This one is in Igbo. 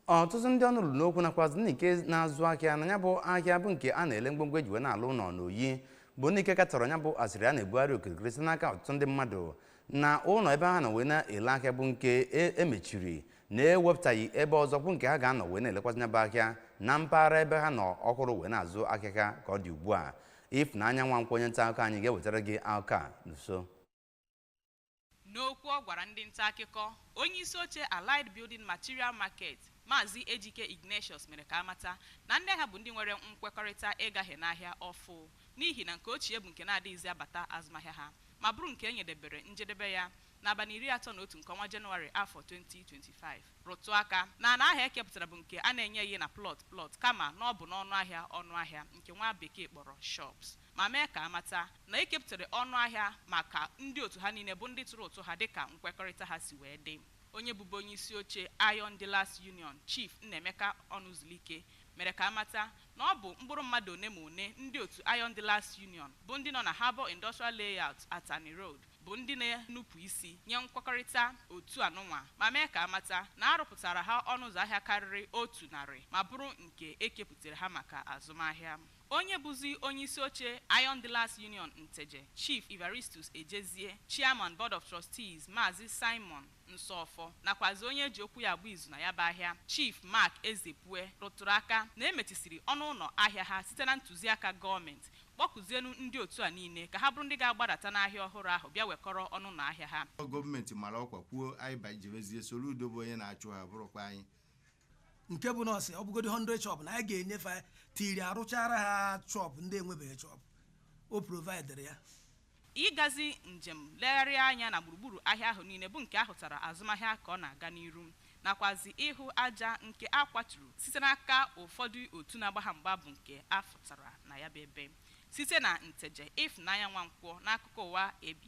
Ọtụtụ ndị ọnụ ruru n'okwu nakwazi ndị nke na-azụ ahịa na ya bụ ahịa bụ nke a na-ele ngwongwo eji wee na-alụ ụlọ n'oyi bụ ndị nke katọrọ ya bụ asịrị a na-ebugharị okirikiri site n'aka ọtụtụ ndị mmadụ na ụlọ ebe ha nọ wee na-ele ahịa bụ nke emechiri na-ewepụtaghị ebe ọzọ bụ nke ha ga-anọ wee na-elekwasị ya bụ ahịa na mpaghara ebe ha nọ ọhụrụ wee na-azụ ahịa ha. Ka ọ dị ugbu a, Ifunanya Nwankwọ, onye nta akụkọ anyị, ga-ewetara gị akụkọ a nso. N'okwu ọ gwara ndị nta akụkọ, onye isi oche Allied Building Material Market, Maazị Ejike Ignatius, mere ka amata na ndị ahịa bụ ndị nwere nkwekọrịta ịgaghị n'ahịa ọfụ, n'ihi na nke ochie bụ nke na-adịghịzi abata azụmahịa ha, ma bụrụ nke e nyedebere njedebe ya n'abalị 31 nke ọnwa Jenụwarị afọ 2025. Rụtụ aka na ana ahịa ekepụtara bụ nke a na-enyeghị na plot plot, kama na ọ bụ n'ọnụ ahịa ọnụ ahịa nke nwa bekee kpọrọ shops, ma mee ka amata na ekepụtara ọnụ ahịa maka ndị otu ha niile bụ ndị tụrụ ụtụ ha dịka nkwekọrịta ha si wee dị. Onye bụbu onye isi oche Iron Dealers Union, Chief Nnaemeka Ọnụzulike, mere ka amata na ọ bụ mkpụrụ mmadụ one ma one ndị otu Iron Dealers Union bụ ndị nọ na Harbour Industrial Layout, Atani Road, bụ ndị na-enupụ isi nye nkwekọrịta otu anụnwa, ma mee ka amata na arụpụtara ha ọnụ ụzọ ahịa karịrị 100, ma bụrụ nke ekepụtara ha maka azụmahịa. Onye bụzi onye isi oche Iron Dealers Union Nteje, Chief Evaristus Ejezie, Chairman Board of Trustees, Maazị Simon Nsọfọ, nakwazi onye eji okwu ya agba izu na ya bụ ahịa, Chief Mark Ezepue, rụtụrụ aka na emechisiri ọnụ ụlọ ahịa ha site na ntụziaka gọọmenti, kpọkụzienu ndị otu a niile ka ha bụrụ ndị ga-agbadata n'ahịa ọhụrụ ahụ bịa wekọrọ ọnụ ụlọ ahịa ha. Gọọmenti mara ọkwa kwuo anyị bajebezie Soludo bụ onye na-achụ ha, bụrụkwa anyị. Nke bụ nọọsụ, ọ bụgodi 100 shop na anyị ga-enyefe tiri arụchara ha shop. Ndị enwebeghị shop, o providere ya. Ịgazi njem legharịa anya na gburugburu ahịa ahụ niile bụ nke ahụtara azụmahịa ka ọ na-aga n'iru, nakwazi ịhụ aja nke a kwaturu site n'aka ụfọdụ otu na-agba ha mgba bụ nke a fụtara na ya bụ ebe. Site na Nteje, Ịfụnanya Nwankwọ n'akụkọ ụwa ABS.